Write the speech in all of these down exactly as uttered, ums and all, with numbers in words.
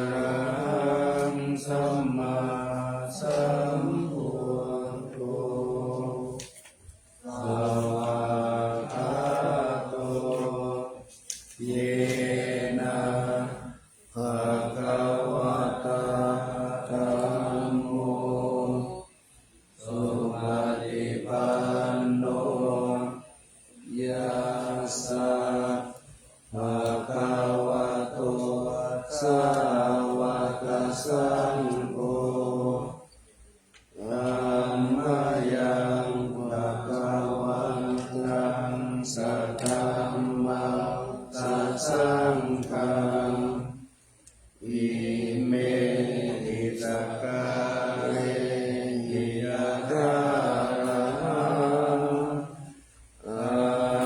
Arahaṃ sammāsambuddho, svākkhāto yena bhagavatā dhammo, supaṭipanno yassa bhagavato sāvakasaṅgho, tammayaṃ bhagavantaṃ sadhammaṃ sasaṅghaṃ, imehi sakkārehi yathārahaṃ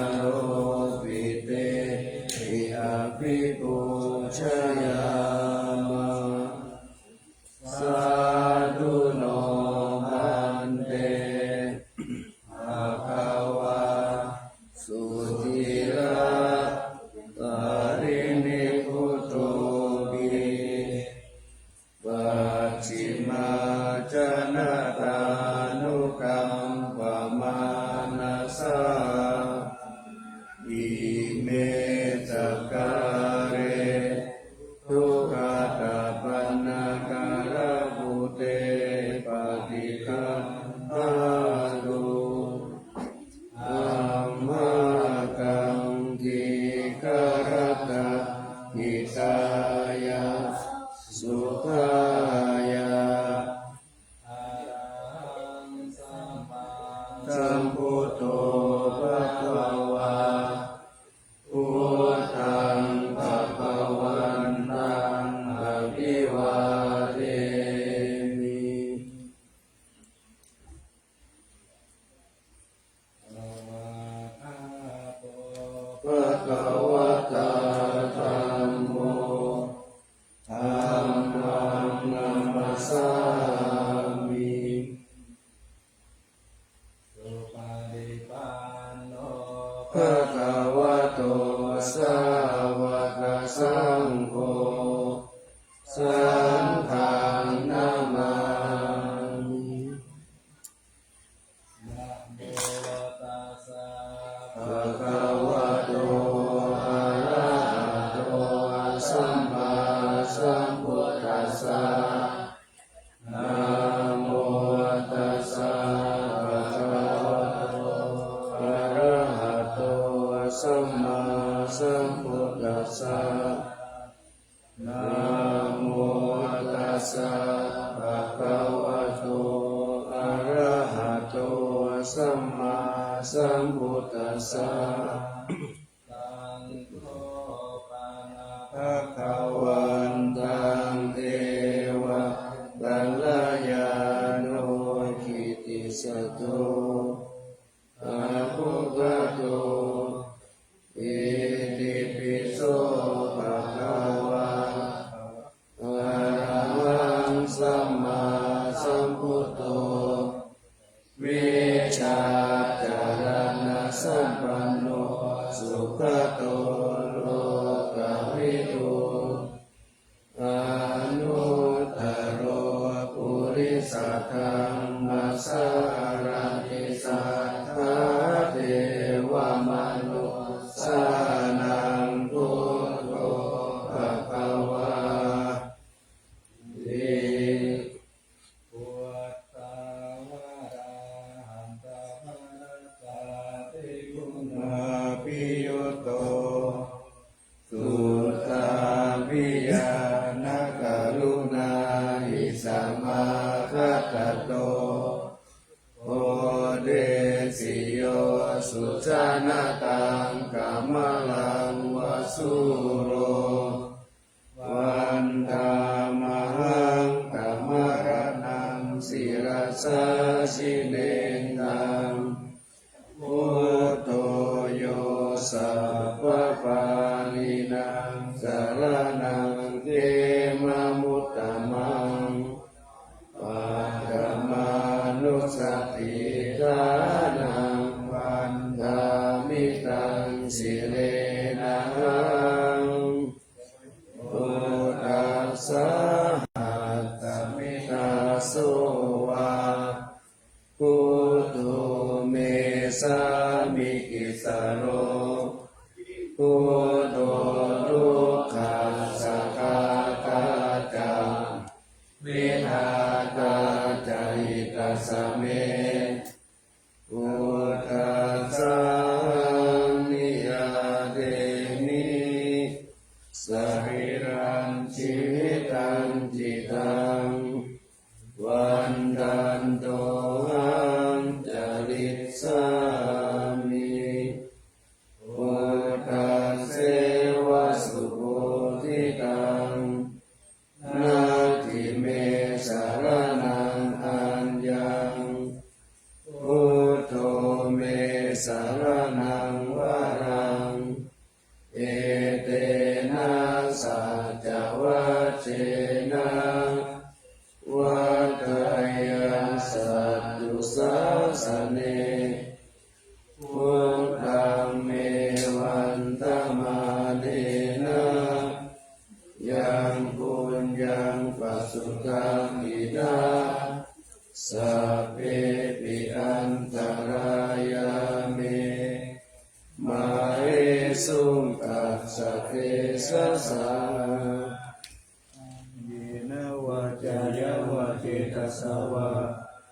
āropitehi abhipūjayāma. Sādhu no bhante bhagavā sudiraparinibbutopi, pacchimājanatānukampamānasā, ime sakkāre duggatapaṇṇākārabhūte paṭiggaṇhātu amhākaṃ dīgharattaṃ hitāya sukhāya. Arahaṃ sammāsambuddho bhagavā, buddhaṃ bhagavantaṃ abhivādemi. Svākkhāto bhagavatā dhammo, dhammaṃ namassāmi. Supaṭipanno bhagavato sāvakasaṅgho, saṅghaṃ namāmi. Namo tassa bhagavato arahato sammāsambuddhassa. Namo tassa bhagavato arahato sammāsambuddhassa. Namo tassa bhagavato arahato sammāsambuddhassa. Taṃ kho pana bhagavantaṃ eva kalyāṇo kittisaddo abbhuggato. Itipi so bhagavā arahaṃ sammāsambuddho vijjācaraṇasampanno sugato lokavidū anuttaro purisadammasārathi satthā devamanussānaṃ buddho bhagavāti. Buddhavārahantavaratādiguṇābhiyutto suddho taṃ kamalaṃ va sūro, vandāmahaṃ tamaraṇaṃ sirasā jinendaṃ. Buddho yo sabbapāṇīnaṃ saraṇaṃ khemamuttamaṃ, paṭhamānussatiṭṭhānaṃ vandāmi taṃ sirenahaṃ. Buddhassāhasmi dāso va, buddho me sāmikissaro, buddho dukkhassa ghātā ca, vidhātā ca hitassa me. Buddhassāhaṃ niyyādemi, sarīrañjīvitañcidaṃ, vandantohaṃ carissāmi, buddhasseva subodhitaṃ. Natthi me saraṇaṃ aññaṃ, buddho me saraṇaṃ varaṃ, etena saccavajjena, vaḍḍheyyaṃ satthu sāsane. Buddhaṃ me vandamānena, yaṃ puññaṃ pasutaṃ idha, sabbepi antarāyā me, māhesuṃ tassa tejasā. Kāyena vācāya va cetasā vā,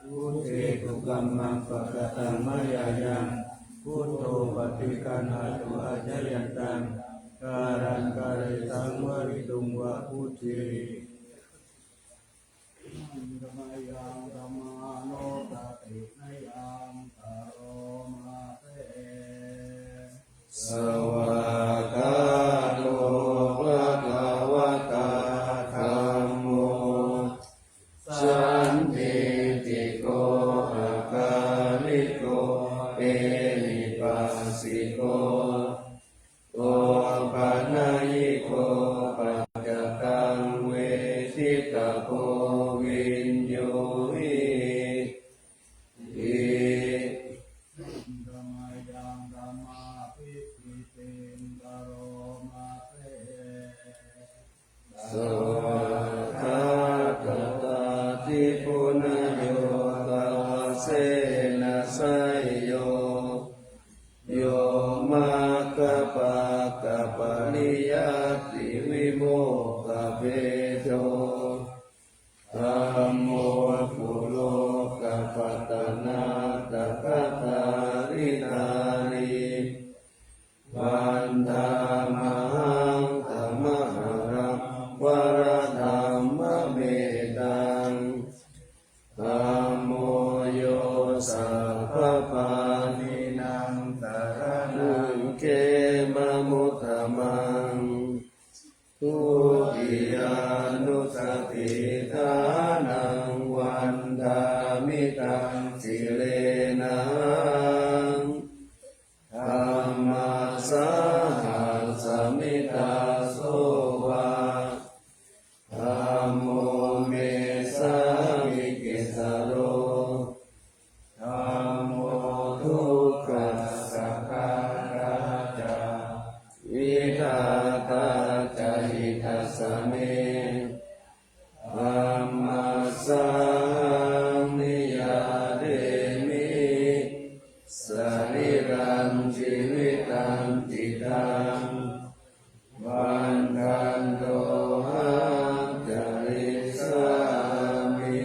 buddhe kukammaṃ pakataṃ mayā yaṃ, buddho paṭiggaṇhatu accayantaṃ, kālantare saṃvarituṃ va buddhe. Mayaṃ dhammanussatinayaṃ karoma se. Svākkhāto bhagavatā dhammo, sandiṭṭhiko akāliko ehipassiko, opanayiko paccattaṃ veditabbo viññūhī ti. Mayaṃ dhammapaṭipattitaṃ karoma se. Svākkhātatādī punayotāsena seyyo, yo maggapākapariyattivimokkhabhedo, dhammo kulokapatanā dakatāriṇāni, vandāmahaṃ tamaharaṃ varadhammametaṃ. Dhammo yo sabbapāṇīnaṃ saraṇaṃ khemamuttamaṃ, dutiyānussatiṭṭhānaṃ vandāmi taṃ sirenahaṃ. Dhammassāhasmi dāso va, dhammo me sāmikissaro, dhammo dukkhassa ghātā ca, vidhātā ca hitassa me. Dhammassāhaṃ niyyādemi, sarīrañjīvitañcidaṃ, vandantohaṃ carissāmi,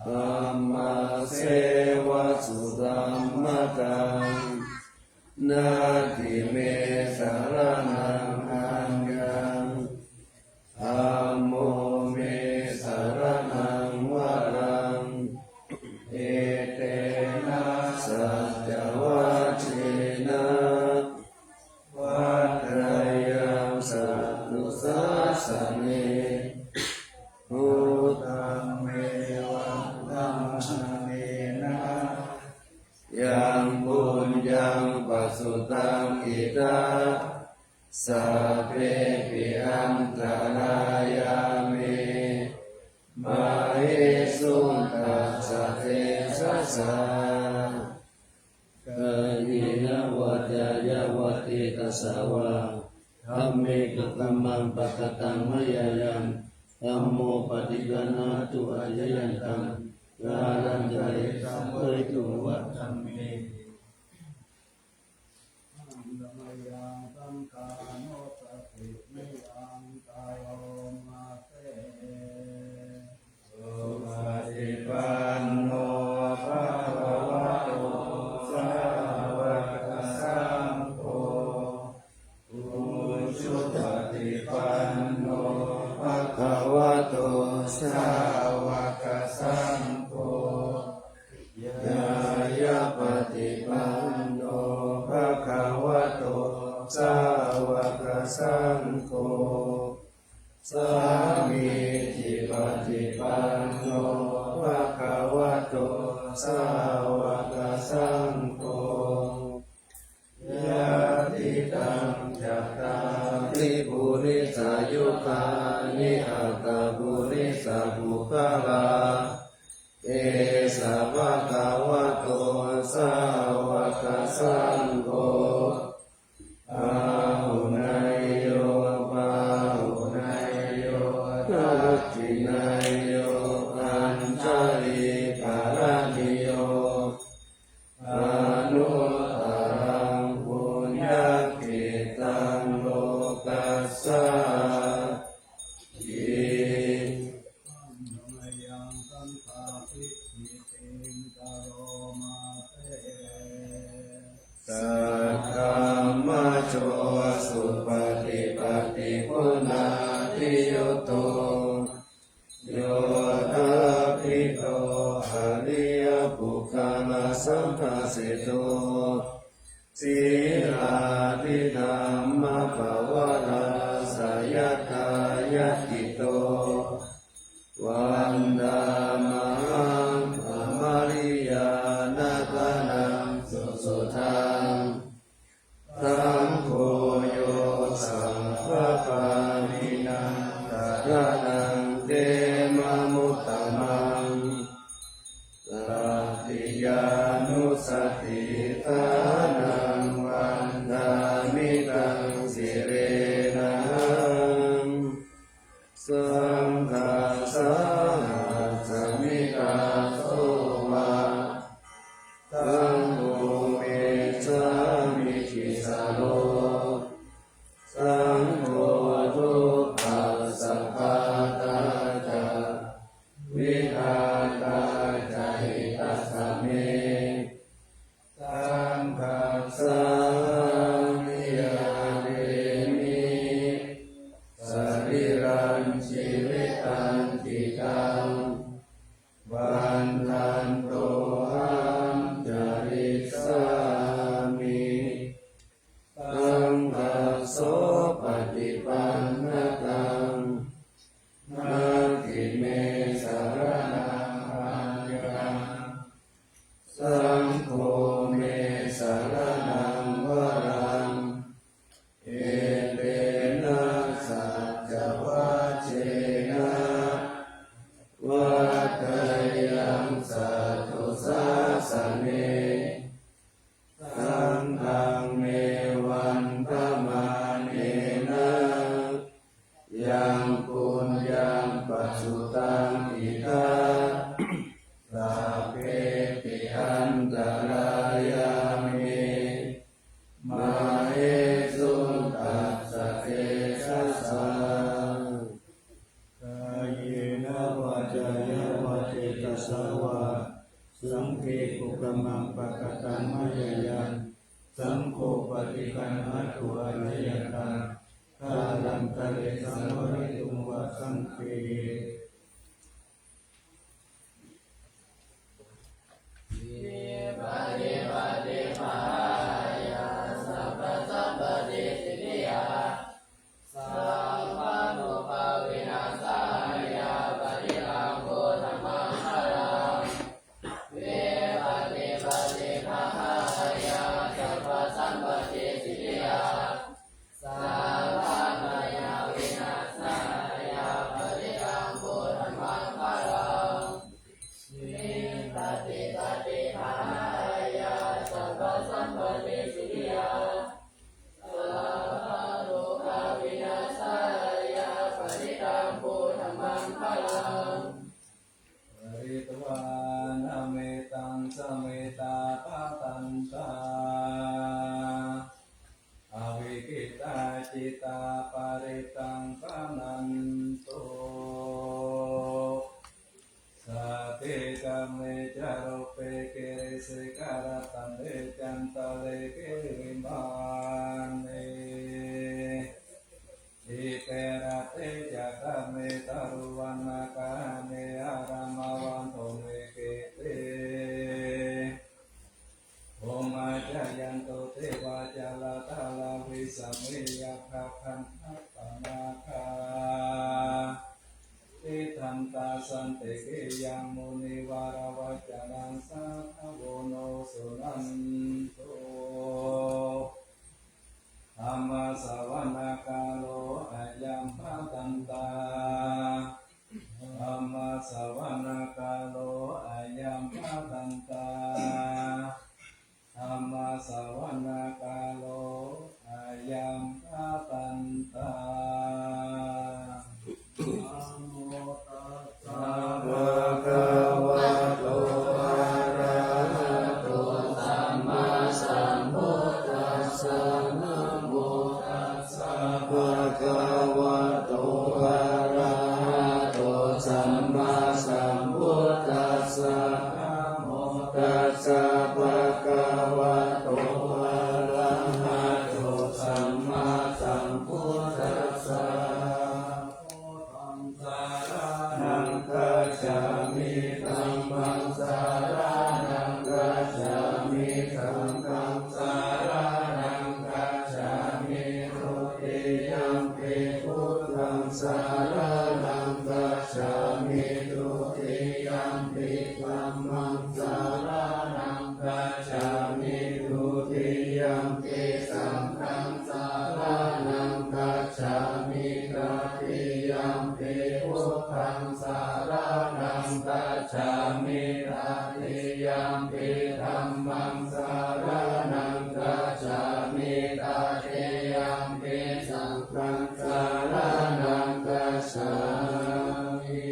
dhammasseva sudhammataṃ. Natthi me saraṇaṃ aññaṃ, Sabbepi antarāyā me māhesuṃ tassa tejasā. Kāyena vācāya va cetasā vā, dhamme kukammaṃ pakataṃ mayā yaṃ, dhammo paṭiggaṇhatu accayantaṃ, kālantare saṃvarituṃ va dhamme. Ahaṃ namayaṃ saṅghanussatinayaṃ karoma se. Supaṭipanno bhagavato sāvakasaṅgho, ujupaṭipanno bhagavato sāvakasaṅgho, ñāyapaṭipanno bhagavato sāvakasaṅgho, sāmīcipaṭipanno bhagavato sāvakasaṅgho, yadidaṃ cattāri purisayugāni aṭṭha purisapuggalā, esa bhagavato sāvakasaṅgho, āhuneyyo pāhuneyyo dakkhiṇeyyo añjalikaraṇīyo, anuttaraṃ puññakkhettaṃ lokassāti. Mayaṃ saṅghābhigītiṃ karoma se. Saddhammajo supaṭipattiguṇādiyutto, yoṭṭhabbidho ariyapuggalasamāsito, sīlādidhammapavarāsayatthāyatito, vandāmahaṃ tamariyāna gaṇaṃ susuddhaṃ. Saṅgho yo sabbapāṇīnaṃ saraṇaṃ khemamuttamaṃ, tatiyānussatiṭṭhānaṃ vandāmi taṃ sirenahaṃ. Saṅghassa nicchassa mittā so va, saṅgho me sāmikissaro. Saṅgho dukkhassa ghātā ca, vidhātā ca hitassa me. Saṅghassāhaṃ niyyādemi, sarīrañjīvitañcidaṃ. Vandantohaṃ carissāmi, saṅghassopaṭipannataṃ. Natthi me saraṇaṃ aññaṃ, saṅgho me saraṇaṃ varaṃ. Etena saccavajjena, vaḍḍheyyaṃ satthu sāsane. Saṅghaṃ me vandamānena, yaṃ puññaṃ pasutaṃ idha, sabbepi antarāyā me, māhesuṃ tassa tejasā. Kāyena vācāya va cetasā vā, saṅghe kukammaṃ pakataṃ mayā yaṃ, saṅgho paṭiggaṇhatu accayantaṃ, kālantare saṃvarituṃ va saṅghe. Vipattipaṭibāhāya sabbasampattisiddhiyā, sabbanubhāvināsāya paṭirāgo dhammaṃ varaṃ. Vipattipaṭibāhāya sabbasampattisiddhiyā, sabba parittaṃ bhaṇantu. Sagge kāme ca rūpe girisikharataṭe cantalikkhe vimāne, dīpe raṭṭhe ca gāme taruvanagahane gehavatthumhi khette, bhummā cāyantu devā jalathalavisame yakkhagandhabbanāgā, tiṭṭhantā santike yaṃ munivaravacanaṃ sādhavo no suṇantu. Dhammassavanakālo ayambhadantā. Dhammassavanakālo ayambhadantā. Dhammassavanakālo ayambhadantā. Namo tassa bhagavato arahato sammāsambuddhassa. Namo tassa bhagavato arahato sammāsambuddhassa. Namo tassa bhagavato arahato sammāsambuddhassa. Buddhaṃ saraṇaṃ gacchāmi. Dhammaṃ saraṇaṃ gacchāmi. Saṅghaṃ saraṇaṃ gacchāmi. Dutiyampi buddhaṃ saraṇaṃ gacchāmi. Dutiyampi dhammaṃ saraṇaṃ gacchāmi. Dutiyampi saṅghaṃ saraṇaṃ gacchāmi. Tatiyampi buddhaṃ saraṇaṃ gacchāmi. Tatiyampi dhammaṃ saraṇaṃ gacchāmi. Tatiyampi saṅghaṃ saraṇaṃ gacchāmi.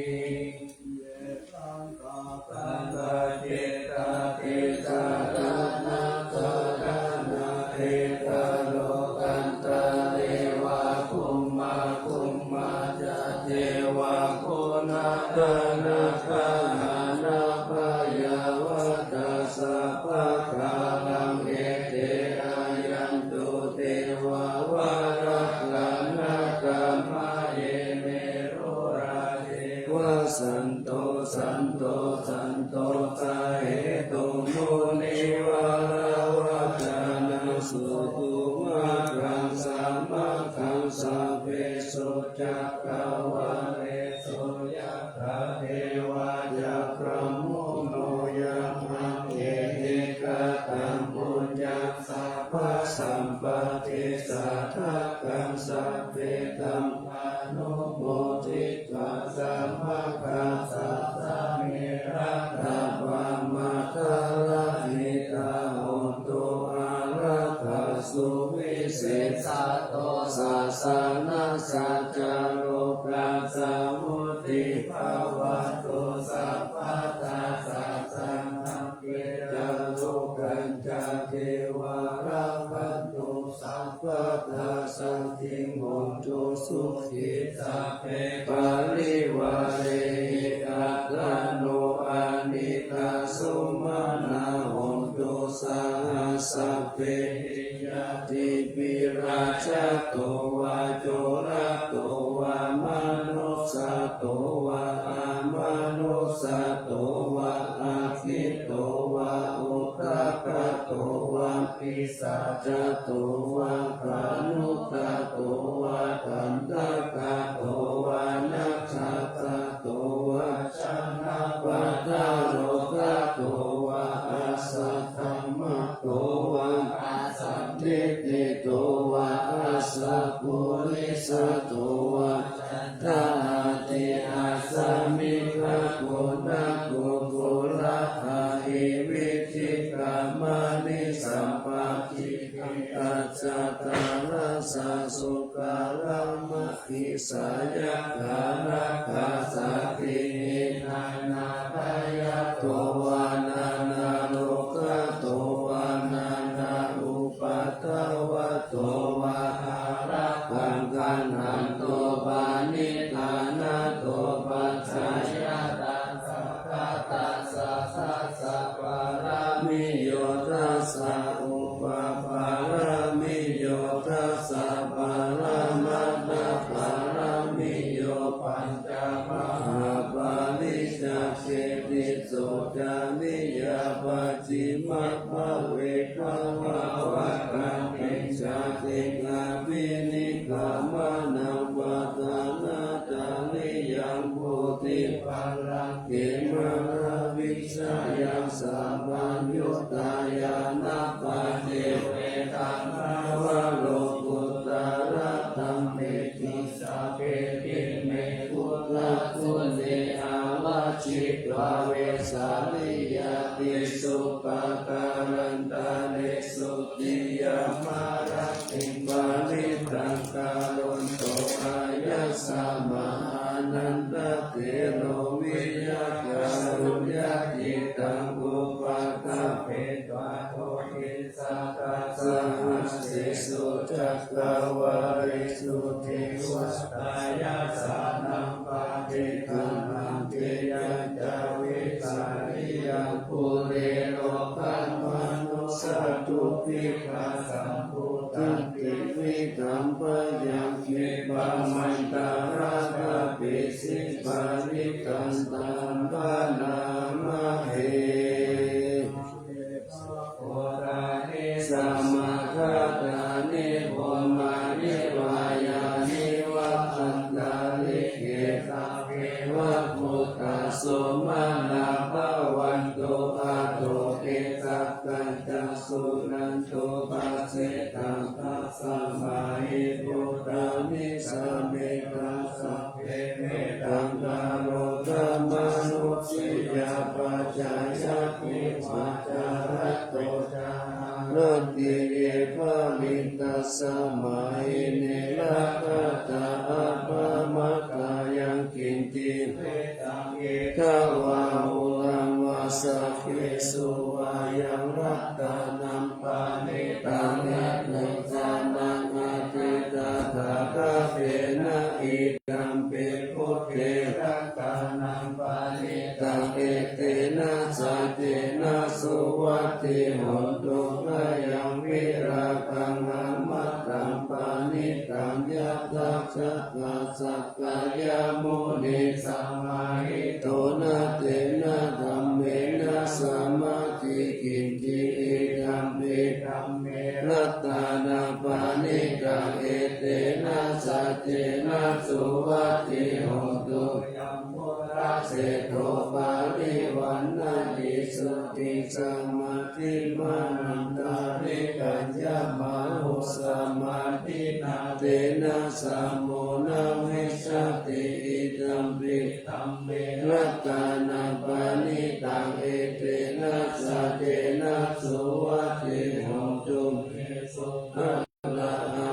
Ye santāpantā cittā desā, ṭhānaso ṭhānahetā, lokantare vā bhummā, bhummā ca devā, guṇattanagahānā, bhayā vatā sabbakāraṃ, ete āyantu devā, varakkhāṇā, kammaye me rūḷhā devā. Santo, santo, santo, ca hetuṃ munivaravacanaṃ, sutvā maggaṃ sāvakaṃ, sabbesu cakkavāḷesu, yathā devā ca brahmuno, yamhaṃ desikkhataṃ puññaṃ, sabbasampattisiddhikaṃ, sabbe dhammā nubhotitvā, sāvakā saṅghassa, me rakkhatvā, mātarahitatā hontu, ārākkhāsu, visesato sāsanassa, ca lokassa vuḍḍhī bhavatu sabbadā. Sāsanam lokañca devā rakkhantu sabbadā, saddhiṃ hontu sukhī sabbe parivārehi. Attāno anīghā sumanā hontu saha sabbehi ñātibhi. Rājato vā corato vā manussato vā amanussato vā aggito vā udakato vā pisācato vā khāṇukato vā kaṇṭakato vā nakkhattato vā janapadarogato vā asaddhammato vā asandiṭṭhito vā asappurisato vā caṇḍahatthi-assamigagonakuppullaāhi vicchikamaṇisappaṭivetā ca ṭhānaso kālamāhi. Sāyakkhārakkhasāti hīnā nānatthayato vā nānārogato vā nānāupaddavato vā ārakkhaṃ Nandopanidhānato paccayā, dasākārassa dasa pāramiyo, dasa upapāramiyo, dasa paramatthapāramiyo, pañca mahāpariccāge tisso cariyā, pacchimabbhave dvāraṃ pavaṭṭanti jātiṃ abhinikkhamanaṃ padhānacariyaṃ bodhipallaṅke māravijayaṃ sabbaññutaṃ ñāṇapaññe vetaṃ nava lokuttaradhamme ti sabbe te me buddhaguṇe āvajjitvā vesāliyā tīsu pākārantaresu tiyāmarattiṃ parittaṃ karonto āyasmā ānandatthero viya kāruññacittaṃ upaṭṭhapetvā ṭhāpi satasahassesu cakkavāḷesu devatā yāsānaṃ paṭiggaṇhati yañca vesāliyaṃ pure rogāmanussadubbhikkhasambhūtaṃ tividhaṃ bhayaṃ khippamantaradhāpesi parittaṃ taṃ bhaṇāma he. Bhūtāni samāgatāni bhummāni vā yāni va antalikkhe tatheva bhūtā sumanā bhavantu atho ke sakaccā suṇantu bhāsitaṃ. Tasmā hi bhūtā nisāmetha sabbe mettaṃ karotha mānusiyā pajāya divā ca ratto ca haranti ye baliṃ. Tasmā hi ne rakkhatha appamattā yaṃ kiñci petāni vā huraṃ vā saggesu vā yaṃ ratanaṃ paṇītaṃ yatthūpamaṃ atītatthagāthena idampi buddhe ratanaṃ paṇītaṃ etena saccena suvatthi hotu. Khayaṃ virāgaṃ amataṃ paṇītaṃ yadajjhagā sakyamunī samāhito na tena dhammena samatthi kiñci idampi dhamme ratanaṃ paṇītaṃ etena saccena suvatthi hotu. Ayanti buddhaseṭṭho parivaṇṇayī suciṃ samādhimānantarikaññamāhu samādhinā tena samo na vijjati idampi dhamme ratanaṃ paṇītaṃ etena saccena suvatthi hotu.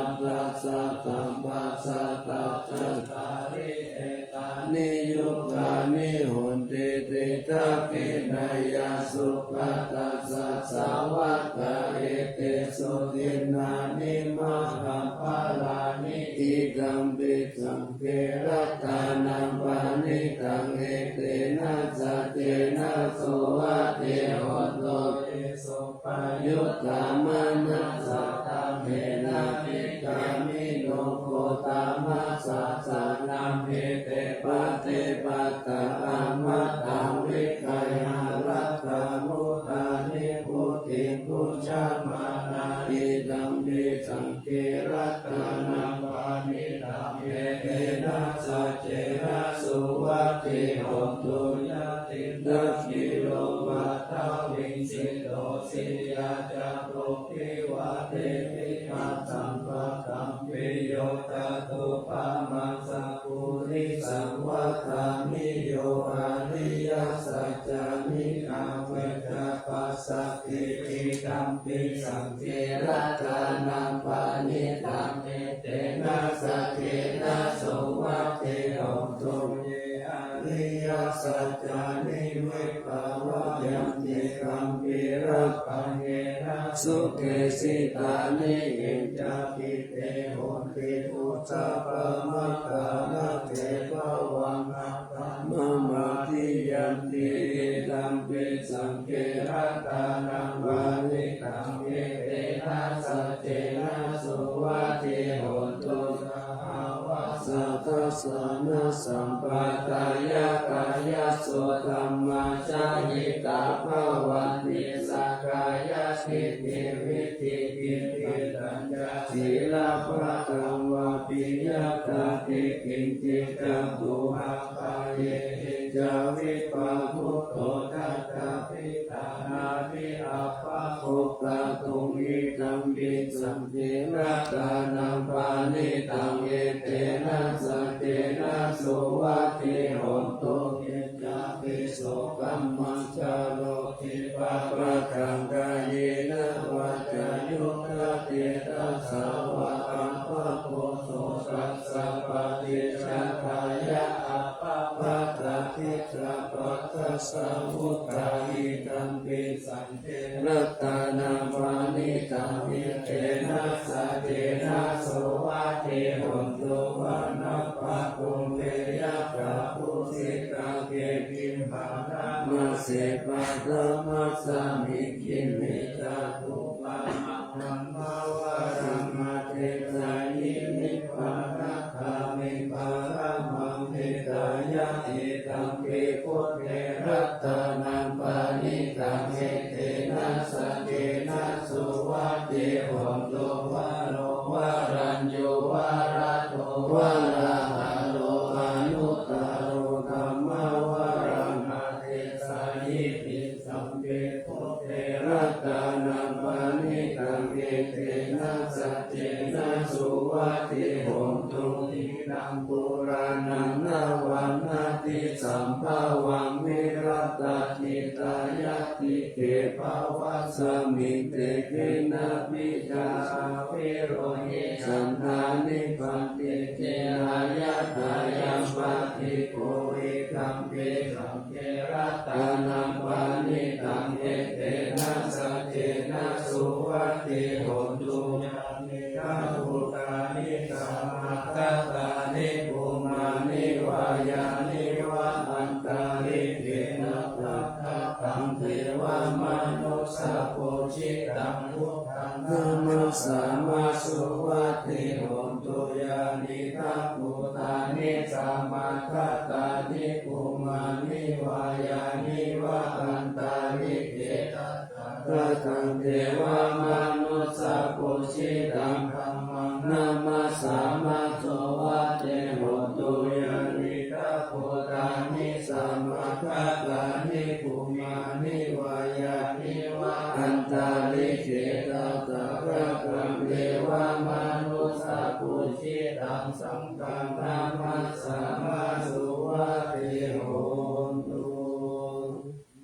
Aṭṭha satta pasaṭṭha cattāri etāni yugāni honti te dakkhiṇeyyā sugatassa savakā etesu dinnāni mahapphalāni idampi saṅ ghe ratanaṃ paṇītaṃ etena saccena suvatthi hotu. Ye suppayuttā manasā daḷhena nikkāmino gotamasāsanamhi te pattipattā amataṃ vigayha laddhā mudhā nibbutiṃ bhuñjamānā idampi saṅ ghe ratanaṃ paṇītaṃ etena saccena suvatthi hotu. Yathindakhīlo paṭhaviṃ sito siyā ca potthivā te vigacaṃ paṭhampiyo tathūpamaṃ sappurisaṃ vadāmi yo ariyasaccāni avecca passati idampi saṅ ghe ratanaṃ paṇītaṃ etena saccena suvatthi hotu. Ye ariyasac saccāni vipavāyanti gambhīrapaññena sudesitāni. Kiñcāpi te honti bhusappamattā, na te bhavaṃ aṭṭhamamādiyanti. Idampi saṅghe ratanaṃ paṇītaṃ, etena saccena suvatthi hotu. Sahāvassa dassanasampadāya, kāyasodhammajahitatā bhavanti, sakkāyadiṭṭhi vicchikicchitañca sīlabbataṃ vāpi yadatthi kiñci, catūhapāyehi ca vippamutto, tadapittānāpi appamādo kātuṃ. Idampi saṅghe ratanaṃ paṇītaṃ, etena saccena suvatthi hotu. Kiñcāpi so kammassaro khippapaṭaṃ, kāyena vācāyuda cetasā vā, pāpako so tassa paṭicchādāya, appamādaṭṭhissa pattassa vuṭṭhā. Idampi saṅghe ratanaṃ paṇītaṃ, etena saccena suvatthi hotu. Anappakuṃ veyyābādhū cittaṃ khippī, bhaṇāma se paṭhamāsmiṃ khippitajutamaṃ dhammavaraṃ, adesayī nibbānagāmiṃ paramaṃ hitāya. Idampi buddhe ratanaṃ paṇītaṃ, etena saccena suvatthi hotu. Varo varaññū varado varāharo, anuttaro dhammavaraṃ, adesayīti sampe buddhe ratanaṃ paṇītaṃ, etena saccena suvatthi hotu. Khīṇaṃ purāṇaṃ navaṃ natthi sambhavaṃ, virattacittāyatike bhavasmiṃ, te khīṇabījā aviruḷhichandā, nibbanti khīṇāya kāyam paṭigho. Idampi saṅghe ratanaṃ paṇītaṃ, etena saccena suvatthi hotu. Yānīdha bhūtāni samāgatāni bhummāni vā yāni va antalikkhe, tathāgataṃ devamanussapūjitaṃ, buddhaṃ namassāma suvatthi hotu. Yānīdha bhūtāni samāgatāni bhummāni vā yāni va antalikkhe, tathāgataṃ devamanussapūjitaṃ, dhammaṃ namassāma suvatthi hotu. Yānīdha bhūtāni samāgatāni bhummāni vā yāni va antalikkhe, tathāgataṃ devamanussapūjitaṃ, saṅghaṃ namassāma suvatthi hotu.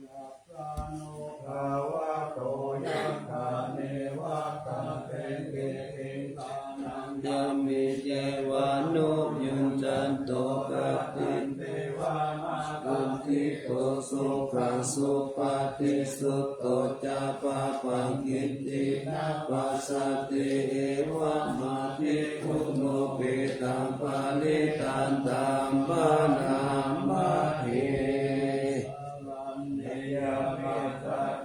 Yassānubhāvato yattha neva tapeti cittānaṃ, yānīdha devānubhāvantu, tattha devamappatiṭṭhito, sukhaṃ supati sutto ca, pāpaṃ kiñci na passati, evamādiguṇūpetaṃ parittaṃ taṃ paṇāma he.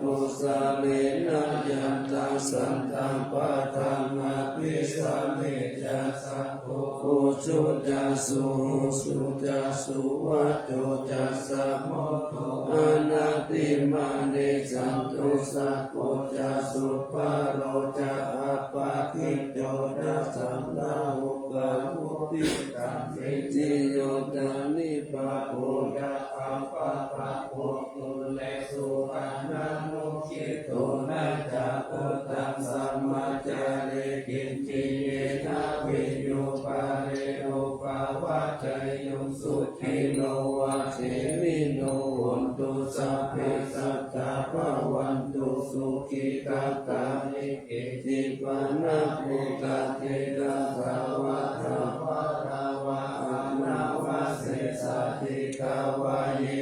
Saraṇamajjhakusalena yantaṃ, santaṃ padaṃ abhisamecca, sakko ujū ca suhujū ca, suvaco cassa mudu anatimānī. Santussako ca subharo ca, appakicco ca sallahukavutti, santindriyo ca nipako ca, appagabbho kulesu ananugiddho. Na ca khuddaṃ samācare kiñci, yena viññū pare upavadeyyuṃ. Sukhino vā khemino hontu, sabbe sattā bhavantu sukhitattā. Ye keci pāṇabhūtatthi tasā vā thāvarā vā anavasesā, dīghā vā ye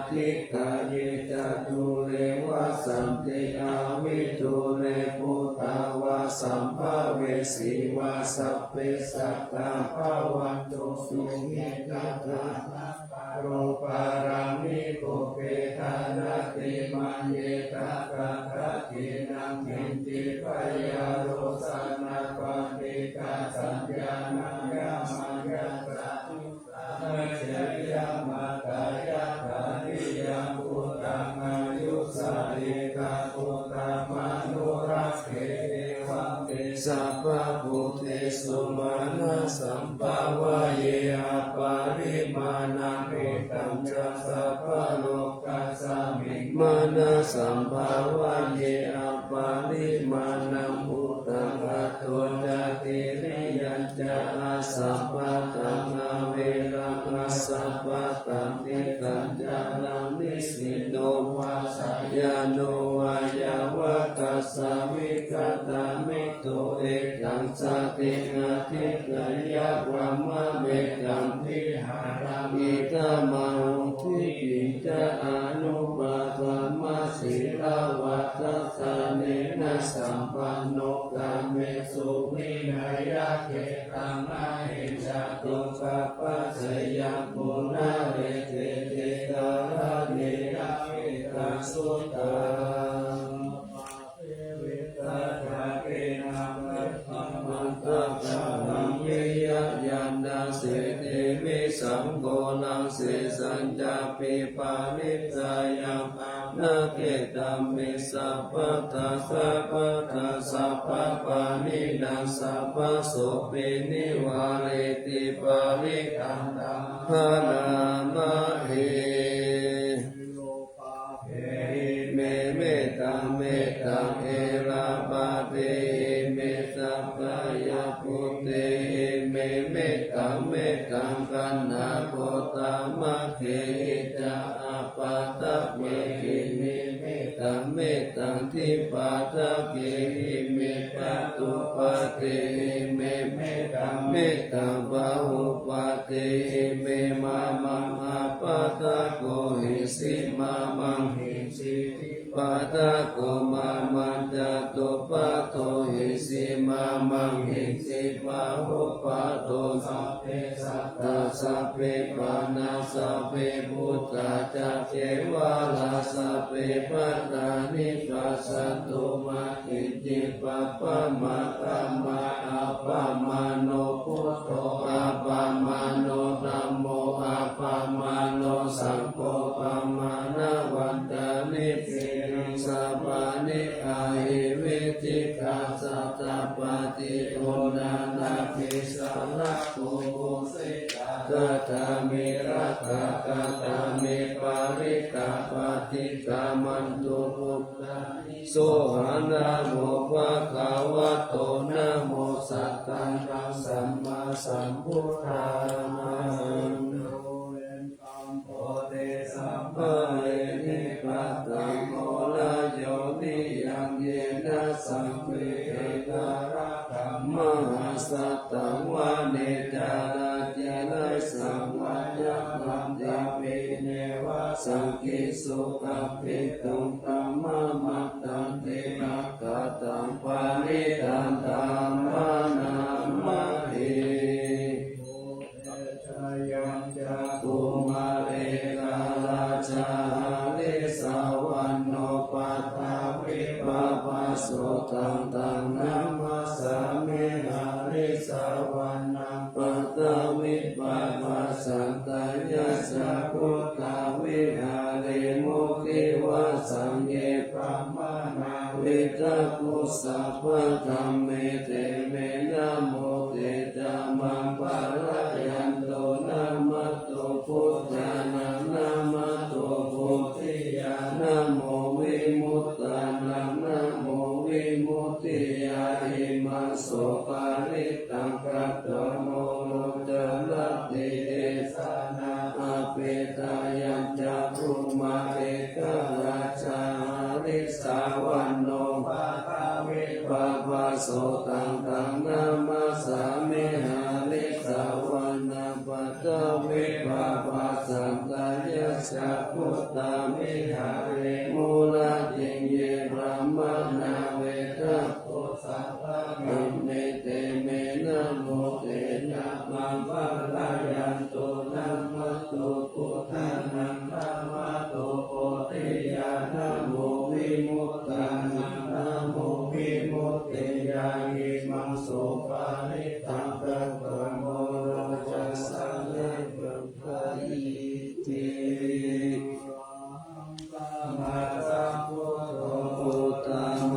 Tiṭṭhāye ca dūre vasanti avidūre, bhūtā vā sambhavesī vā, sabbe sattā bhavantu sukhitattā. Na paro paraṃ nikubbetha, nātimaññetha katthaci naṃ kiñci. Byārosanā paṭighasaññā, nāññamaññassa dukkhamiccheyya. Mātā yathā niyaṃ puttaṃ āyusā, ekā puttamanurakkhe, evaṃ me sabbabhūtesu. Mānasambhāvaye aparimāṇaṃ, mettañca sabbalokasmiṃ. Mānasambhāvaye aparimāṇaṃ, uddhaṃ adho ca tiriyañca, asambādhaṃ averaṃ asapattaṃ. Tiṭṭhaṃ caraṃ nisinno vā, sayāno vā yāvatassa vigatamiddho, etaṃ satiṃ adhiṭṭheyya, brahmametaṃ vihāraṃ idhamāhu. Diṭṭhiñca anupagamma sīlavā, dassanena sampanno, kāmesu vineyya gedhaṃ, na hi jātu gabbhaseyyaṃ punaretīti. Karaṇīyamettaṃ suttaṃ. Paṭivittā ca khīṇā, katamantagaraṃ viya, yannāseti visaṃ ghoraṃ, sesañcāpi parittāya, pāṇabhēdāni sabbattha. Sabbattha sabbapāṇinaṃ, sabbasopi nivāreti, parittaṃ taṃ bhaṇāma he. Virupakkhehi me mettaṃ, mettaṃ erāpathehi me, sahayaṃ bhūtehi me mettaṃ, mettaṃ kaṇhakoṭāmakhehi ca, āpādakkehi me mettaṃ, mettaṃ dipādakkehi me, paccupaṭṭhehi me mettaṃ, mettaṃ bahuppaṭṭhehi me. Mā maṃ appadakkōhi si, mā maṃ hiṃsi dipādakko, mā maṃ catuppādo hi si, mā maṃ hiṃsi bahupādo. Sabbe sattā sabbe pāṇā, sabbe bhūtā ca kevalā, sabbe bhadrāni passantu, mā kiñci papamātā. Mā appamāṇo buddho, appamāṇo dhammo, appamāṇo saṅgho, pamāṇavantāni sirīsapāni ahi vicchikā, satapadī uṇṇānābhī sarabū mūsikā, katā me rakkhā, katā me parittā, paṭikkamantu bhūtāni. Sohaṃ namo bhagavato, namo sattannaṃ sammāsambuddhānaṃ. Bodhisattva sabbaṃ paripūressantu, yena saṃvittaṃ mahāsattaṃ, vane carātiresaṃ vācāhaṃ tapineva saṅghe, sukhaṃ pietuṃ brahmamārattiṃ aggappattham parittaṃ taṃ bhaṇāma he. Bhūtesayaṃ cakkhumā ekarājā harissavaṇṇo, paṭhavippabhāso taṃ taṃ namassāmi harissavaṇṇaṃ. Paṭhavippabhāsanta yassa bhūtā viharemu divā saṅghe, brahmā nāvidhakkhu sabbadhamme. Te me namo te ca maṃ pālayanto, namatthu buddhānaṃ namatthu bodhiyā, namo vimuttānaṃ namo vimuttiyā. Imaṃ so parittaṃ katvā moro carati esanā. Apetayaṃ cakkhumā ekarājā harissavaṇṇo, paṭhavippabhāso taṃ taṃ namassāmi harissavaṇṇaṃ. Paṭhavippabhāsanta yas ca guttā viharemu rattiṃ. Ye brāhmaṇā vedaggo sabbadhamme, te me namo te ca maṃ pālayantu. Namatthu buddhānaṃ, namatthu bodhiyā, namo vimuttānaṃ, namo vimuttiyā. Imaṃ so parittaṃ katvā moro cassa nibbanti. Buddhaṃ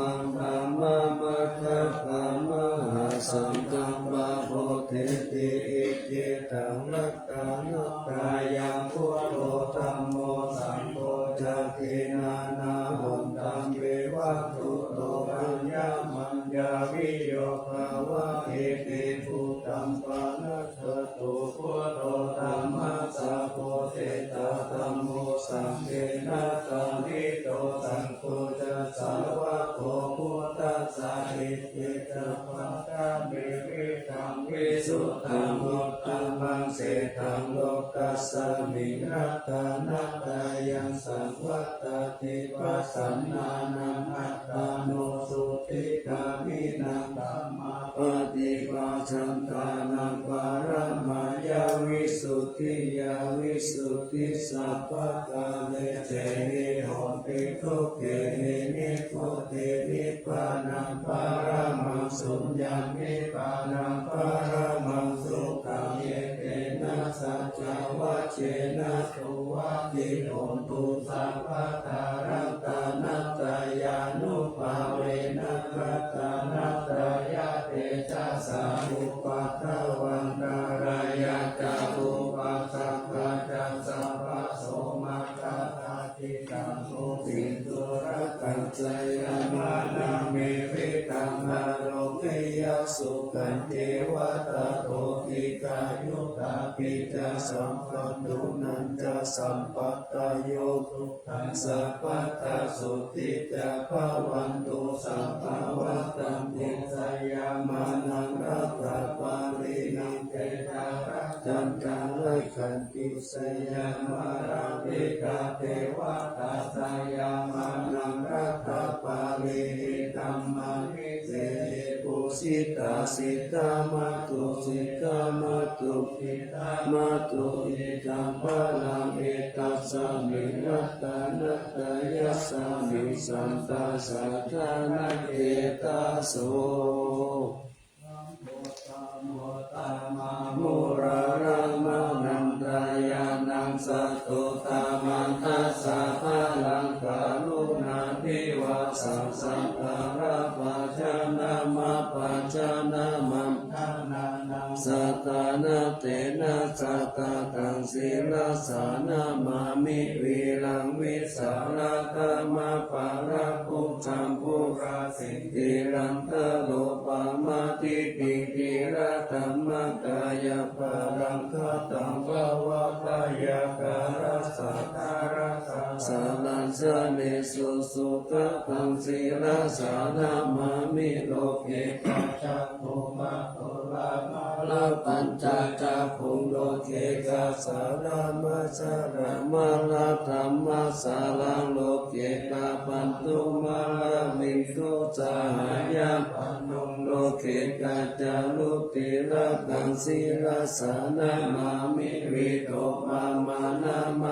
dhammaṃ saṅghaṃ pamodeti. Iccettaṃ ratanattayaṃ buddho dhammo saṅgho ca tiṇṇannahontaṃ ve vatthuto aññamañña viyogavā. Iti buddhaṃ pana ssatu. Buddho dhammassa bhodettā dhammo saṅghena sandito. Saṅgho ca sāvako buddhassa. Iccettaṃ paṭhamekaṃ visuddhaṃ uttamaṃ sīlaṃ lokasmiṃ ratanattayaṃ saṃvattati. Pasannānaṃ attāno sukhī kāmīnaṃ dhamma paṭibājantānaṃ paramāya visuddhiyā visuddhisabbakārehi honti dukkhāhi nibbutiṃ. Nibbānaṃ paramaṃ suññaṃ nibbānaṃ paramaṃ sukhaṃ. Etena saccavajjena suvatthi hotu sabbadā. Ratanattayānubhāvena ratanattayatejasā upaddavaṃ ārāya ca upasaṅkā ca sabbasomagatā cittaṃ tusiṃsu. Rakkhaṃ jayamānaṃ mihidaṃ ārogyasukhaṃ ceva tato dīghāyutā piya sampāpuṇeyyāma sampadayo sukhaṃ sabbadā sotthī ca bhavantu sabbavattaṃ. Jayamānaṃ ratapālinaṃ tejā rakkhaṃ ca rakkhanti. Jayamāraṃ vidhā devatā jayamānaṃ ratapālihi dhammā visesī pūjitā. Siddhā mātu siddhā mātu siddhā mātu idaṃ balaṃ etasmiṃ ratanattayasmiṃ. Sadā saddhāna cetasō. Uttamaṃ uttamaṃ uttamaṃ uttamaṃ anantañāṇaṃ satuttamaṃ dasabalaṃ karuṇābhivāsaṃ sakkāra bhajanaṃ abbhajanaṃ amantānaṃ saddhāna tena satattaṃ sirasā namāmi. Vīraṃ vītarāgaṃ apparakkhūtaṃ purāsiṃ dhīraṃ taropamādipiṃ dhīradhammākāyappalam kataṃ bhavābyakārassa dārasañcālaṃ jalesū sugataṃ sirasā namāmi. Loke kaccaṃ bhummāgaṃ lābhañca cakkhuṃ loke ca jārāmajaraṃ maraṃ dhammasāraṃ loke ca bandhumaravindū sahayaṃ bandhuṃ loke ca carūti rakkhaṃ sirasā namāmi. Vītomamaṃ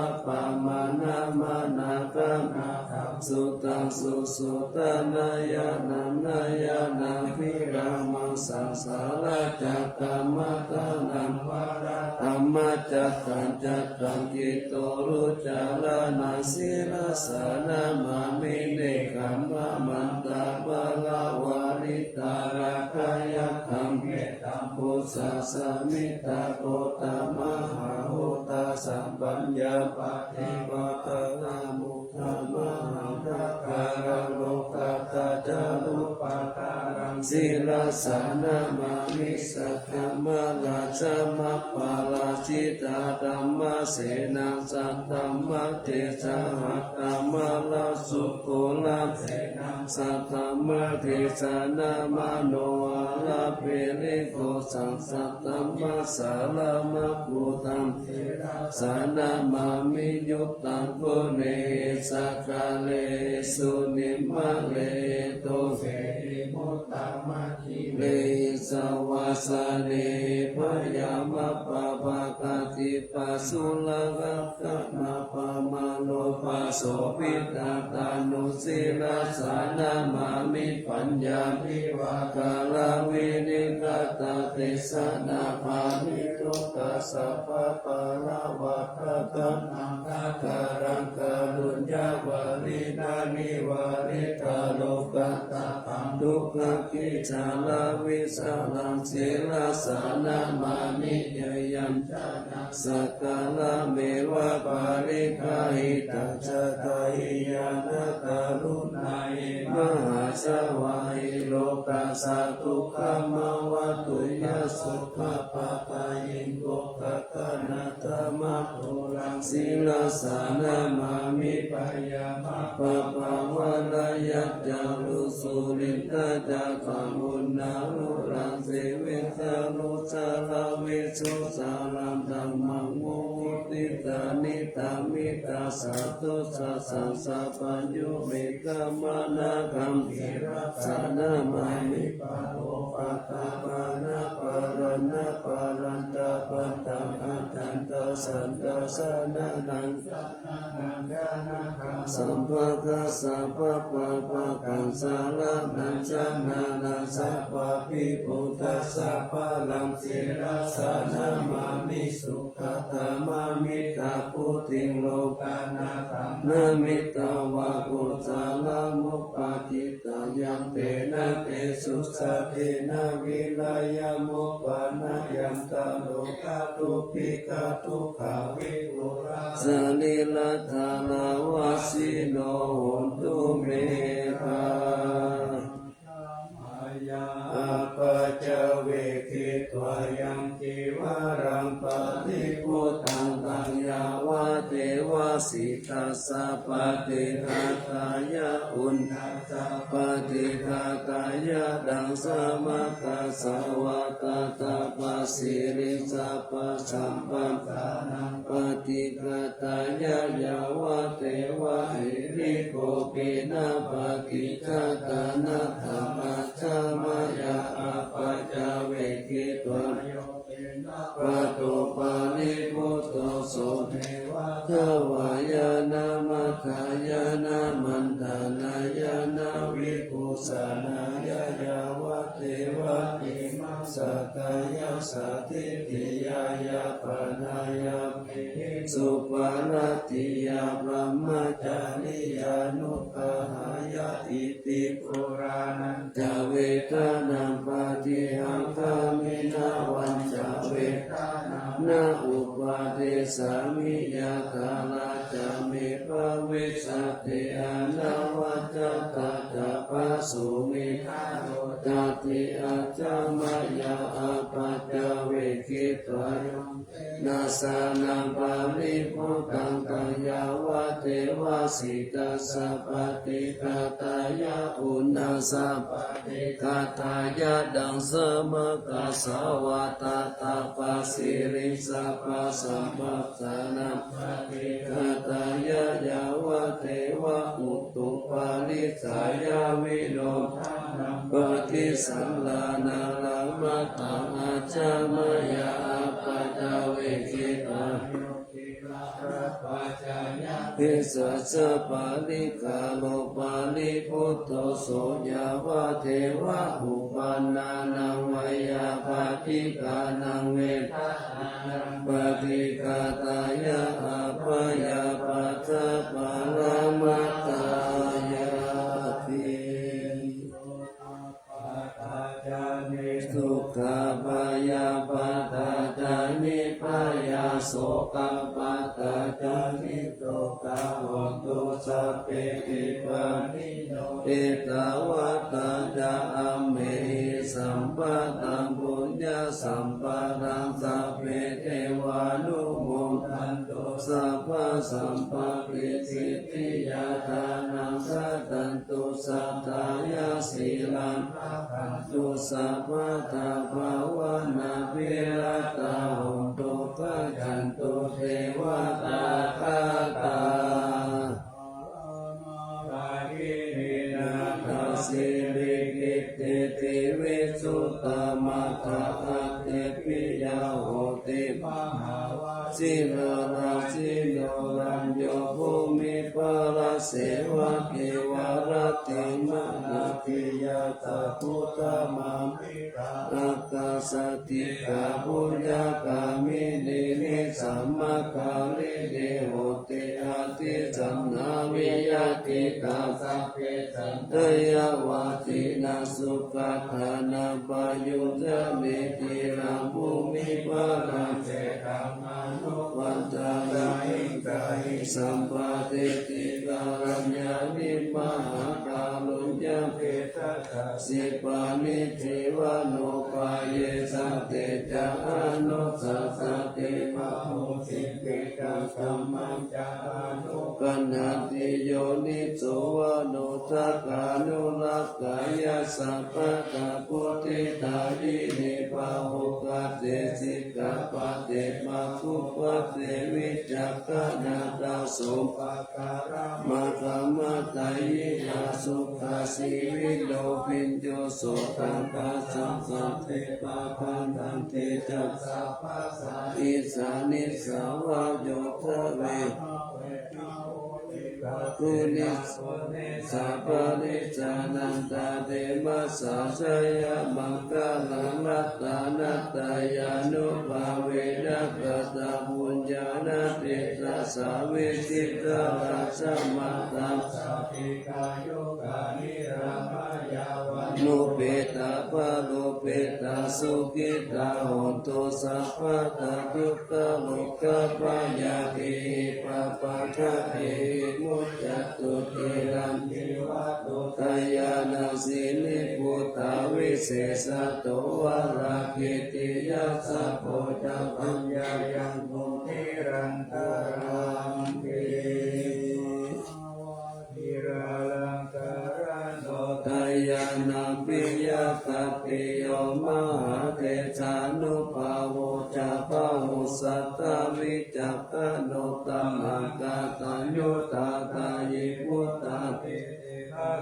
appamāṇaṃ anākhaṇaṃ suddhaṃ susuddhanayaṃ nānāyānābhirāmaṃ saṅsārajakkhamatāṇaṃ varadhammacakkaṃ cattāṃ gittorucāraṇaṃ sirasā namāmi. Nekkhammamantaparamāraddhayakkhaṃ mettambusekasamhita gotamasāvakā sabbaññapaṭipakkharamā moggamahaṃ ṭhākāraṃ lokassāti anupaggāraṃ sirasā namāmi. Sakkamārajamapparājitadhammasenā saddhammatesahatthamatthisahakkamalasūkurasenā saddhammatesanā manoharapirikosaṃ saddhammasāramakkhudhaṃ sirasā namāmi. Yuttaṃ guṇehi sakaḷehi sunimmalehi dosehi muttamahimehi savasānehi bhayamappabbākābhipasūlagāthā mappamanopasomhi tatthaṇṇo sirasā namāmi. Paññābhivāgaravinigatadesanā pāṇino tassa pāpālāvakataṇhaṃ ṭhākaraṃ kāruññavaṇṇinaṃ nivāritālokattapaṃ duggāhadiṭṭhibhikkhūlapañcasikaraṃ sirasā namāmi. Jayañjanaṃ sakkarameva pariggāhidajjagā hiyānandaruṇā hi mahāsavā hi lokassa dukkhamāvattuṃ yasopapātā yingo pakataṇatha māturaṃ sirasā namāmi. Bhayamappabbāvarahiyañca losurindajālaṃ uṇṇālūraṃ sivijālū saraṃ visuddhāraṃ dhammaṃ mumuttita niddhamitā satthussāsaṃ sapañño me kamanaṃ gambhīraṃ sirasā namāmi. Pādopaddavāna paraṇā parantapantā accantasañhā sanaṃ sanaṃ jānataṃ sabbakaṃ sabbapāpakaṃ saraṇaṃ janataṃ sabbabhibhūtaṃ sabbaraṃ sirasā namāmi. Sukkadhammamittābhūtiṃ lokanathānaṃ mittavā kosalaṃ upajjitvā yaṃ tena tesusaddena vīriyamuppanāya tato vigatogāthā vipulā sarīradhārā vajjino hotu me. Maya apaccavekkhitvā yaṃ cīvaraṃ paribhuttaṃ taṃ yāvadeva sītassa paṭighātāya uṇhassa paṭighātāya ḍaṃsamakassa vātattapassīlissa pasamphassānaṃ paṭighātāya yāvadeva hirikopinapaṭicchādanatthaṃ ajja maya apaccavekkhitvā yo pato paribhutto so neva davāya na madāya na maṇḍanāya na vibhūsanāya yāvadeva imaṃ sakyaṃ satthiṃ ṭhitiyā yāpanāya suparatiyā brahmacariyānuggahāya iti purāṇañca vedanaṃ paṭihaṅkhāmi navañca vedanaṃ na uppādessāmi yathāladdha me bhavissati anavajjatā ca phāsuvihāro cāti. Ajja maya apaccavekkhitvā yo nāsanaṃ paribhuttaṃ taṃ yāvadeva sītassa paṭighātāya uṇhassa paṭighātāya ḍaṃsamakassa vātattapassīlissa pasamphassānaṃ paṭighātāya yāvadeva u tupariccāya vinodanaṃ paṭisallānārāmatthaṃ ajja maya apaccavekkhitvā yo gilānapaccayabhesajjaparikkhāro paribhutto so yāvadeva uppannānaṃ veyyābādhikānaṃ veda paṭighātāya abyāpajjhaparamatāyāti. Dukkhappaṭā ca niddukkhā bhayappaṭā ca nibbhayā sokappaṭā ca nissok hontu sabbepi pāṇino. Ettāvatā ca amhehi sambhataṃ puññasampadaṃ sabbe devānumodantu sabbasampattisiddhiyā. Dānaṃ dadantu saddhāya sīlaṃ rakkhantu sabbadā bhāvanābhiratā hontu bhajantu devadāgatā. Nāḷāgiriṃ nāgā siligīti visuddhā maggā aṭṭhavīyā hoṭṭhī mahāvajirārājino rañño bhūmiparāsevakī varattimanābhiyā ca buddhamāmiṃ ākāsaṭṭhikā puññagāminī nisammakārinī hoṭṭhī aṭṭhī saṇhā viyatthidā. Sabbe santā yāvajīvā sukhā dānaṃ paññuññāni ciraṃ bhūmiparāsetaṃ anupaddavayī sampādeti kalyāṇaṃ mahākaruññaṃ desa sipāni jīvanupāyesa te ca anussasati pahosiṃ piṭakaṃ dhammañca anukañhanti yoniso manasikāro anurakkha yassa pādā buddhidāyinī pāhukate sikkhāpade maggapade vicakkhaṇatā so pakāramā kammadāyīnā sukhajīvino bhiyyo sotthāya saṅghassa te pāpā nandī ca sabbasā issā nisā vā yo dvema punisā punisā pariccānantaremassa jayamaṅgalaṃ ratanattayānubhāvena kataṃ puññaṃ no āseṭṭhissa vijitā rājamātā nupetā balupetā sukhitā hontu sabbadā dukkharogabhayā bhayappattidāni muccantu ciraṃ jīvatu dāyādā sanibbubbhā visesato varāhakītiyassa bojjhaṅgā yaṃ munivaravacanaṃ dāyādā piyadatthiyo mahātejānubhāvo ca bahussattā vicakkhaṇo tamāgataññutā dāyī buddhā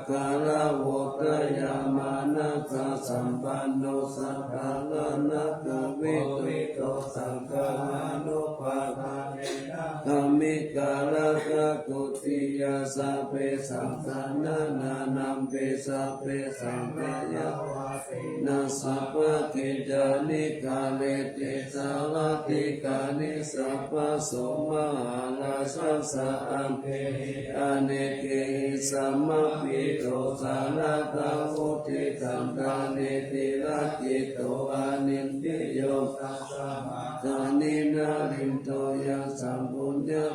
gāravo dāyamānasā sampanno sattārāṇakovidū saṅghānubhāvena gamhi kārakā dutiyā sabbe saṅghā nānānampi sabbe saṅghā yāva sabbakiccāni kareti sārathikāni sabbaso mahārājassa aṅgehi anekehi samāhito sāradā vuḍḍhigantā netirājito anindriyo tasmā dāni narindo yaṃ saṅgho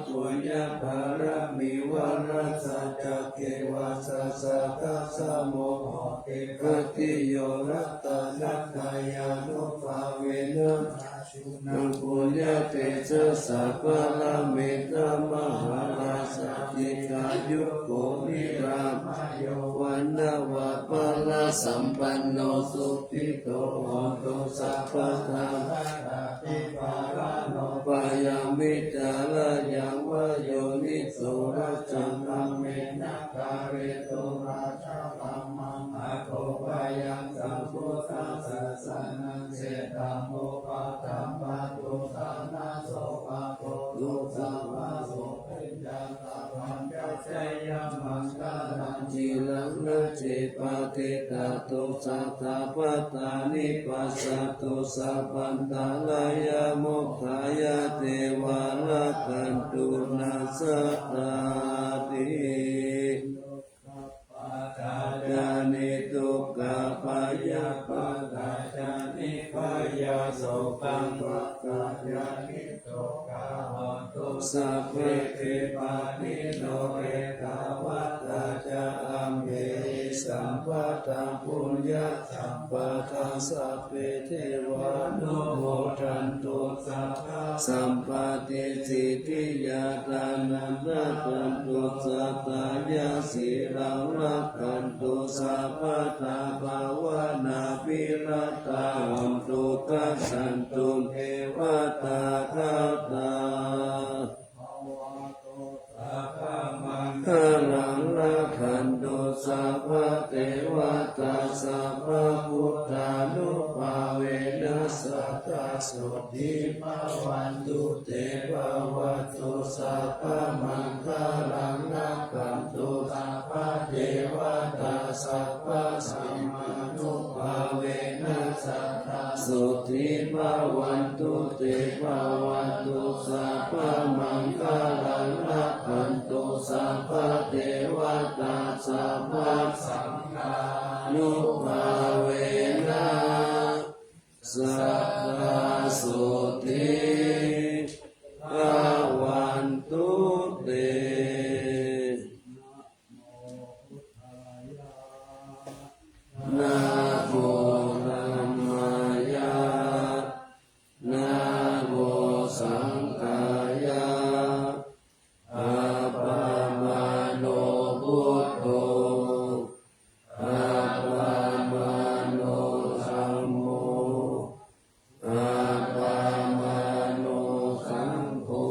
puññapāramī varassa ca keva sassatā samo hoti bhāgiyo ratanattayānubhāvena puññatejasā pāramī mahārājā dīghāyuko nirāmayo vaṇṇavaḍḍharasampanno sukhito hotu sabbadā dātā bhayaṃ vītarāyaṃ vā yoniso rājadhammena kāretu rājadhammaṃ atho bhayaṃ sambuddhasāsanaṃ seṭṭho paṭhamatu dānaso paṭho sabbañca jayamaṅgalaṃ ciraṃ rājje patiṭṭhātu sadā pāṇi passato sabbantarāyā mokkhaṃ yāti vaṇṇato nassaddhāti. Dukkhappattā ca niddukkhā bhayappattā ca nibbhayā sokappattā ca niddukkhā hontu Sabbe te pāṇino ettāvatā ca amhehi sambhataṃ puññasampadaṃ sabbe devānumodantu sabbasampattisiddhiyā. Dānaṃ dadantu saddhāya sīlaṃ rakkhantu sabbadā bhāvanābhiratā hontu gacchantu devatāgatā. Bhavatu sabbamaṅgalaṃ rakkhantu sabbadevatā sabbabuddhānubhāvena sadā sotthī bhavantu te. Bhavatu sabbamaṅgalaṃ rakkhantu sabbadevatā sabbadhammānubhāvena sadā sotthī bhavantu te. Bhavatu sabbamaṅgalaṃ rakkhantu sabbadevatā sabbasaṅghānubhāvena sadā sotthī bhavantu te. Namo dhammāya, namo saṅghāya, appamāṇo buddho, appamāṇo dhammo, appamāṇo saṅgho.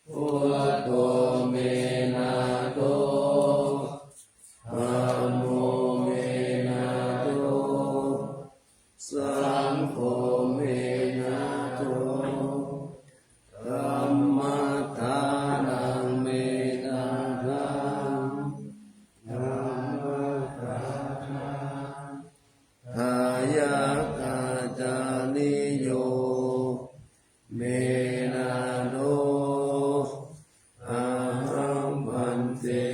Buddho me nātho, dhammo me nātho, saṅgho me nātho, dhammaddhānaṃ me nāthaṃ, dhammaddhānaṃ, dāyakācariyo me nātho, ahaṃ bhante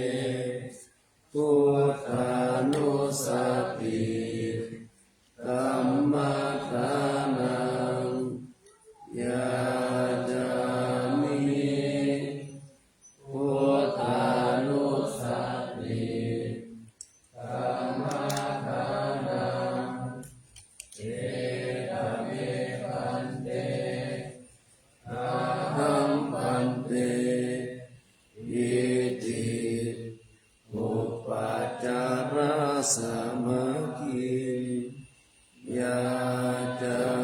buddhānussati dhammaddhānaṃ yācāmi. Buddhānussati dhammaddhānaṃ. Etha me bhante, ahaṃ bhante, iti upacārasamādhiṃ yācāmi.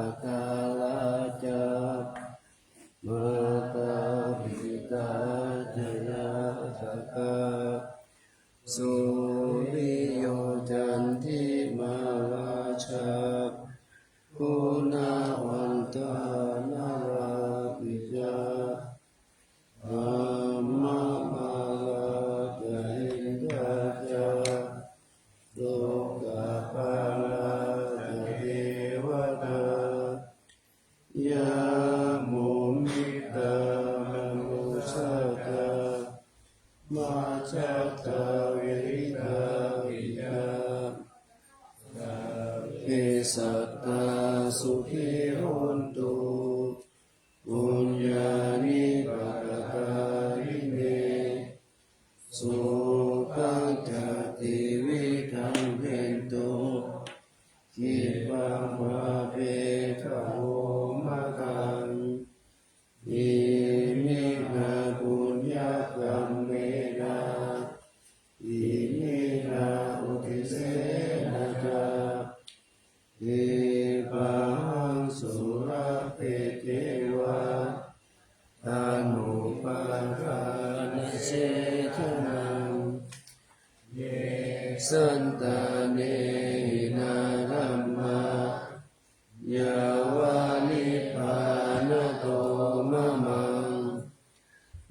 Dārā ca mātā pitā ca ñātakā, suriyo candimā rājā, guṇavantā narāpi ca. Brahmamārā ca indā ca, lokapālā ca devatā, yamo mittā manussā ca, majjhattā verikāpi ca. Sabbe sattā sukhī hontu, puññāni pakatāni me, sukhañca tividhaṃ dentu, khippaṃ pāpetha vomataṃ. Iminā puññakammena, iminā uddisena ca, khippāhaṃ sulabhe ceva, taṇhupādānachedanaṃ. Ye santāne hīnā dhammā, yāva nibbānato mamaṃ,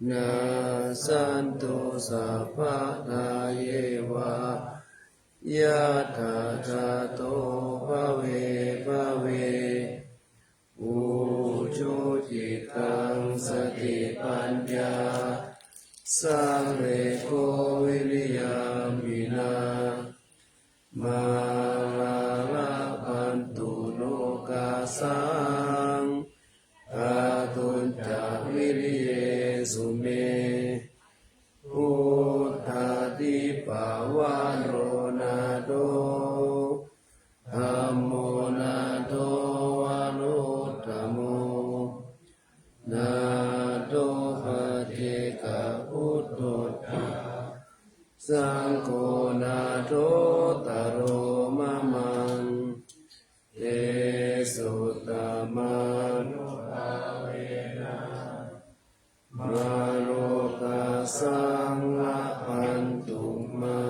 nassantu sabbadā yeva, yattha jāto bhave bhave. Ujucittaṃ satipaññā, sallekho viriyamhinā, mārā labhantu nokāsaṃ, kātuñca viriyesu me. Buddhādhipavaro nātho, dhammo nātho varuttamo, nātho paccekabuddho ca, saṅgho nāthottaro mamaṃ. Tesottamānubhāvena, mārokāsaṃ labhantu mā.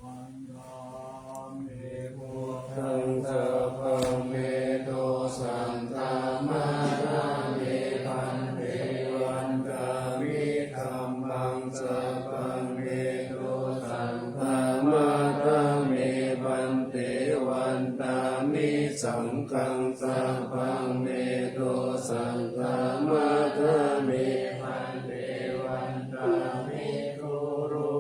Vandāmi buddhaṃ sabbaṃ me dosaṃ khamatha me bhante. Vandāmi dhammaṃ sabbaṃ me dosaṃ khamatha me bhante. Vandāmi saṅghaṃ sabbaṃ me dosaṃ khamatha me bhante. Vandāmi guru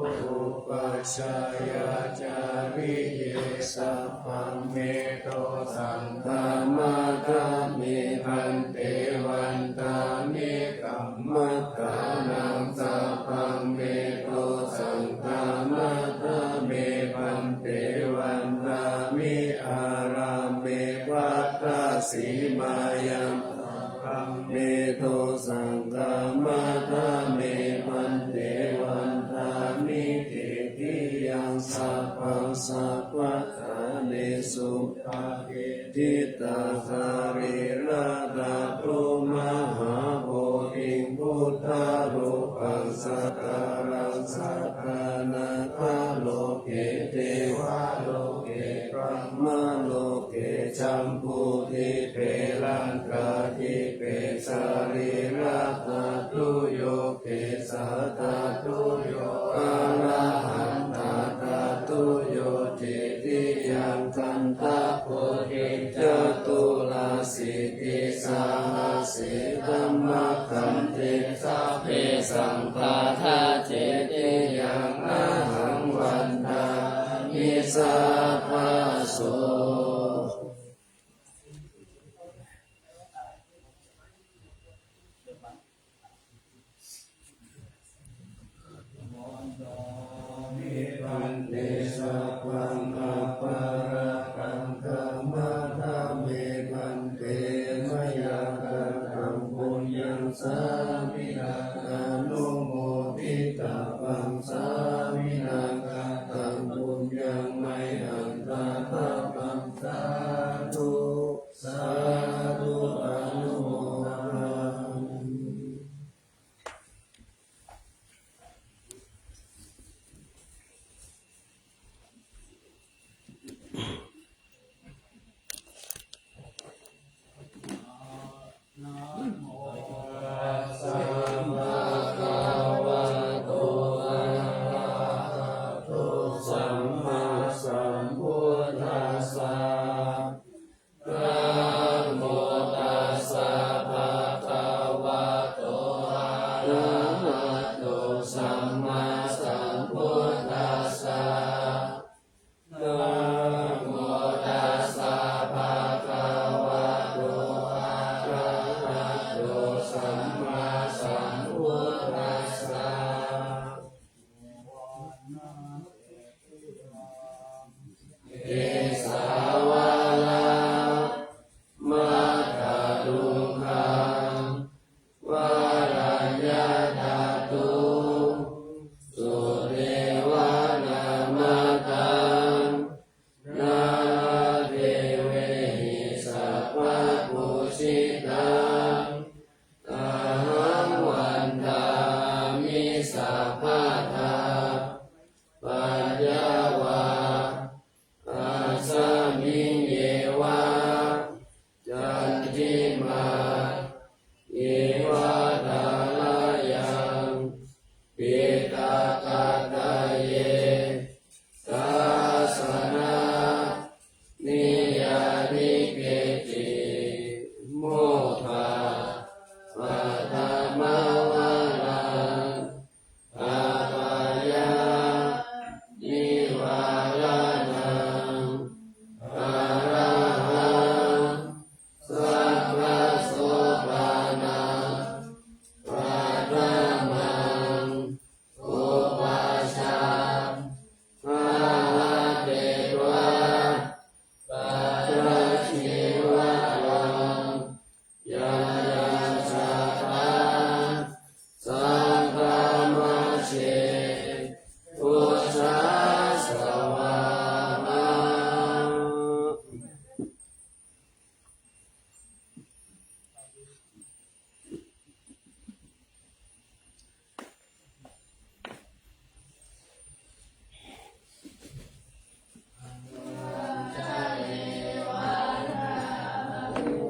upajjhāyācariye sabbaṃ me dosaṃ khamatha me bhante. Vandāmi kammaṭṭhānaṃ sabbaṃ me dosaṃ khamatha me bhante. Vandāmi ārāme bhaddasīmāyaṃ sabbaṃ me dosaṃ khamatha me bhante. Vandāmi titiyaṃ sabbaṃ sabbaṭṭhānesu patiṭṭhitā sārīradhātu mahābodhiṃ buddharūpaṃ sakalaṃ sadā nāgaloke devaloke brahmaloke jambudīpe laṅkādīpe sārīradhātuyo kesādhātuyo arahantāthātuyo titiyaṃ gandhabodhiṃ caturāsītisahassi dhammakkhandhe sabbe sambuddhā titiyaṃ ahaṃ vandāmi sabbaso.